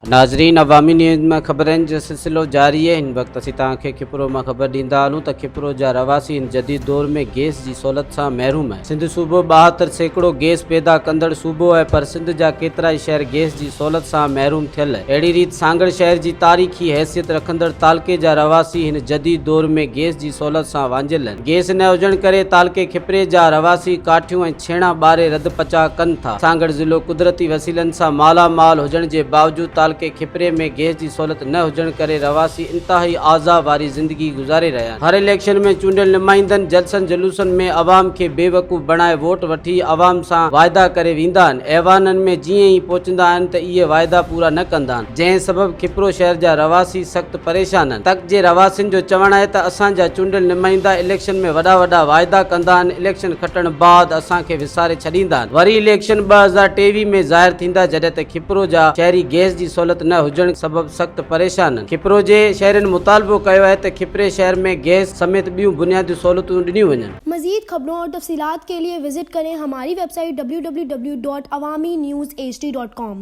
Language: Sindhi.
ناظرين عوامي نيوز مان خبرن جو سلسلو جاري آهي هن وقت اسين توهان کي کپرو مان خبر ڏيندا هلون ته کپرو جا رهواسي هن جديد دور ۾ گيس جي سهولت سان محروم آهن سنڌ صوبو 72% گيس پيدا ڪندڙ صوبو آهي پر سنڌ جا ڪيترائي شهر گيس جي سهولت سان محروم ٿيل آهن اهڙي ريت سانگهڙ شهر جي تاريخي حيثيت رکندڙ تعلقي جا رهواسي هن جديد دور ۾ گيس جي سهولت سان وانجهيل آهن گيس نه هجڻ ڪري تعلقي کپري جا رهواسي ڪاٺيون ۽ ڇيڻا ٻاري رڌ پچاء ڪن ٿا. سانگهڙ ضلعو قدرتي وسيلن سان مالا مال هجڻ جي باوجود تعلقي کپري ۾ گئس جي سهولت نه هجڻ ڪري رهواسي انتهائي عذاب واري زندگي گذاري رهيا آهن. هر اليڪشن ۾ چونڊيل نمائندن جلسن جلوسن ۾ عوام کي بي وقوف بڻائي ووٽ وٺي عوام سان واعدا ڪري ويندا آهن. ايوانن ۾ جيئن ئي پهچندا آهن ته اهي واعدا پورا نه ڪندا آهن. جنهن سبب کپرو شهر جا رهواسي سخت پريشان آهن. تڪ جي رهواسين جو چوڻ آهي ته اسان جا چونڊيل نمائندا اليڪشن ۾ وڏا وڏا واعدا ڪندا آهن، اليڪشن کٽڻ بعد اسان کي وساري ڇڏيندا آهن، وري اليڪشن 2023 ۾ ظاهر ٿيندا، جڏهن ته کپرو جا شهري گئس جي سهولت نه هجڻ سبب سخت پريشان آهن. کپرو جي شهرين مطالبو ڪيو آهي ته کپري شهر ۾ گئس سميت ٻيون بنيادي سهولتون ڏنيون وڃن. مزيد خبرون اور تفصيلات کے لئے وزٽ کریں ہماری web site www.awamiNewsHD.com.